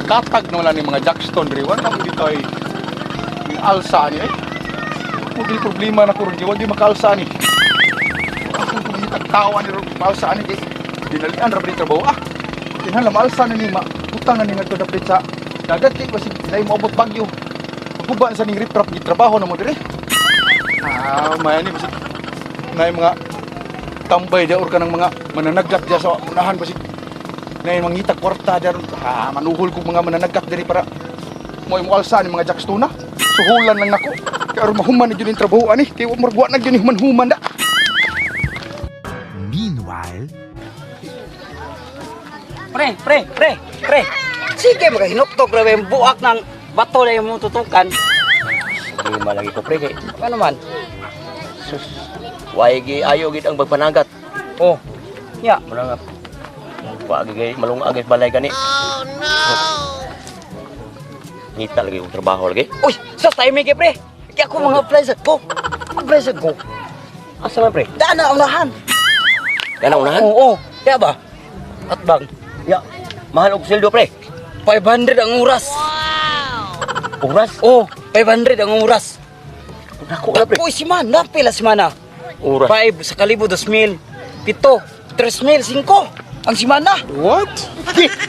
Katag na wala ni mga jackstone diri. Wala mo dito ay alsa ni eh. Mugil problema na kuron di makaalsa ni. Akong kumihitag tao ani ron maalsa ani kay dinalian ra ba ni trabaho ah. Kinahanglan maalsa na ni ma utang na ni ngadto dapit sa dagat kay basig dai moabot bagyo. Pagguba sa ning riprap gi trabaho na mo diri. Ah, may ni basig nay mga tambay dia or kanang mga mananagat dia sa unahan basig nay mangitag kwarta dia ron. Ah, manuhol kog mga mananagat diri para mo imo alsa ni mga jackstone na. Suhulan lang nako. Kay aron mahuman na jud ning trabaho ani kay wa murag wa na jud ni human-human da. Meanwhile, Pre, pre, pre, pre. Sige, makahinuktok ra yung buak ng bato na yung tutukan. Hindi malagi ko pre kay Ano man? Sus. Way gi ayo gid ang pagpanagat. Oh. Ya. Muna nga. Wa gi kay malungag gid balay gani. Oh no. Ngita lagi kong trabaho lagi. Uy, sa timing kay pre. Kaya ako mga apply sa go. Apply sa go. Asa man pre? Daan na unahan. Kana unahan? Oo, oo. Kaya ba? At bang, Ya. Mahal og sweldo pre. 500 ang oras. Oras. Oh, 500 ang oras. Dako na pre. Uy, si man, napila si mana. Oras. 5 sa kalibo, 2,000. 7, 3,000, 5. Ang simana. What?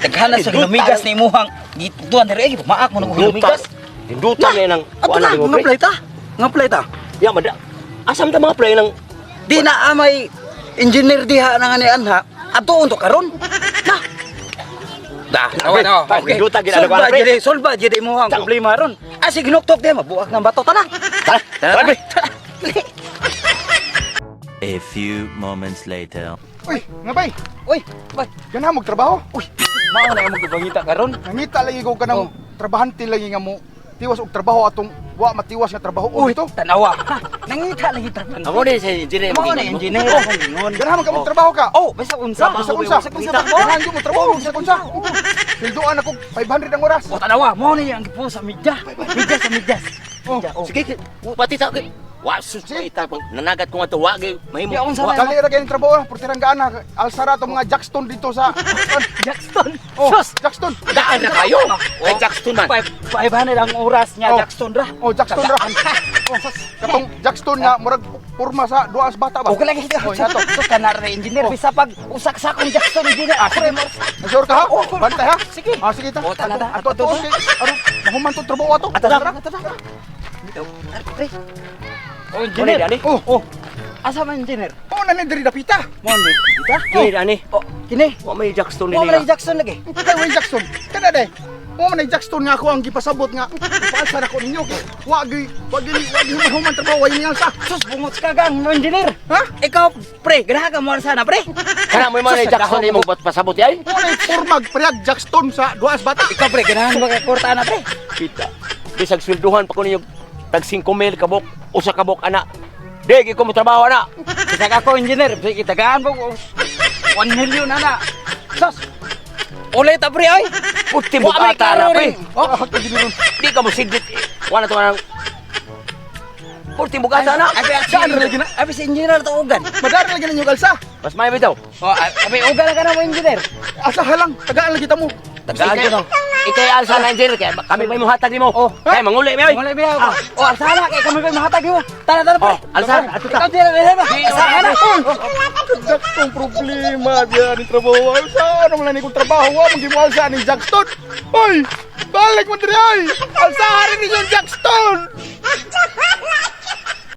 Taghana sa ginumigas na imuhang gituan diri ay maak mo nang ginumigas. Hindutan na nang Ato kuan na, na mo mga pre. play ta. Nga play ta. Ya mada. Asam ta mga play nang Di na amay engineer diha na nga ni anha. Ato unto karon. Na. Da, nawa, nawa. Okay. Hindutan gid ano Solba pre. jud, solba jud imuhang problema ron. Ah, sige ginuktok diha mabuak ng bato tana. Tara, tara pre. A few moments later. Uy, nga bay. Uy, bay. Ganahan magtrabaho. Uy, mao na imong gibangita karon. Nangita lagi ko kanang Oh. trabahante lagi nga mo tiwas og trabaho atong wa matiwas nga trabaho Uy, dito. tanawa. Ha, nangita lagi trabaho. Amo ni sa engineer Mao na engineer. Oh, Ganahan man ka magtrabaho ka. Oh, basta unsa. Basta unsa. Basta unsa. Ganahan gyud mo trabaho basta unsa. Silduan ako 500 ang oras. Oh, tanawa, mao ni ang gipo sa media. Media sa media. Oh, Sige, pati ta kay. Wa sus ita pang nanagat ko nga to wa gi mahimo. Ya, unsa Wa. na- Dali ra kayong trabaho, portirang gaana, alsara tong mga jackstone dito sa Jackson. Oh, Sus. Jackstone. Daan na kayo. Kay Jackson man. 500 ang oras niya, Oh. Jackson ra. Oh, Jackstone ra. Oh, katong Jackstone nga murag porma sa duas bata ba. Okay lagi ito. Oh, nga to. So, kanar na engineer. Oh. Bisa pag usak-sakong Jackson engineer. Ah, sige. Sure ka ha? Oh, Bantay ha? Sige. Ah, sige ta. Oh, tara, tara. Ato, ato, okay. Ano, mahuman tong trabaho ato. Ato na, ato na. Pre. Oh, engineer. Ani? Oh, Oh. Asa man engineer? oh, na ni diri dapita. Mo ni. Dita? Kini ani. Oh, kini. Wa may Jackson Mo dinhi. man Jackson lagi. Kay way Jackson. Kada day. Mo man ay Jackson nga ako ang gipasabot nga. Ipaalsa na ko ninyo kay wa gyud wa gyud wa gyud mahuman trabaho wa niya sa. Sus, bungot ka gang, mo engineer. Ha? Ikaw, pre, ganahan ka mo sana, pre. Kana mo man Sus, Jackson dahon imong pasabot yay. Mo na pormag priyag Jackstone sa duas bata. Ikaw, pre, ganahan ba ka korta na, pre? Kita. Bisag swelduhan pa ko ninyo tag 5,000 kabok, usa kabok ana. Di gi ko mo trabaho ana. Bisag ako, engineer, sige, tagaan mo. 1 million na na. Sus, ulit ta, pre, ay. Puti Wa may bugata ra karo pre. rin. Oh, engineer. Di ka mo siglit. Wa na to nang Puti bugata na. Abi, Saan ra lagi na? Abi, si engineer to ugan. Madara lagi ninyo galsa. Mas may bitaw. Oh, abi, ugan na ka na mo, engineer. Asa halang, tagaan lagi ta mo. Tagaan ko na. Ikay alsa na engineer kay kami pa imong hatag nimo. Oh. Kay manguli mi oy. Wala biya ako. Oh, alsana kay kami pa mahatag nimo. Tara, tara, pre. Oh, alsana, ato ta. Ikaw, tira, tira, tira. Alsana. Jackstone problema diyan ni trabaho. Alsa ano man ni kong trabaho wa mong gimualsa ni Jackstone. Oy, balik mo diri oy. Alsa rin ninyo Jackstone.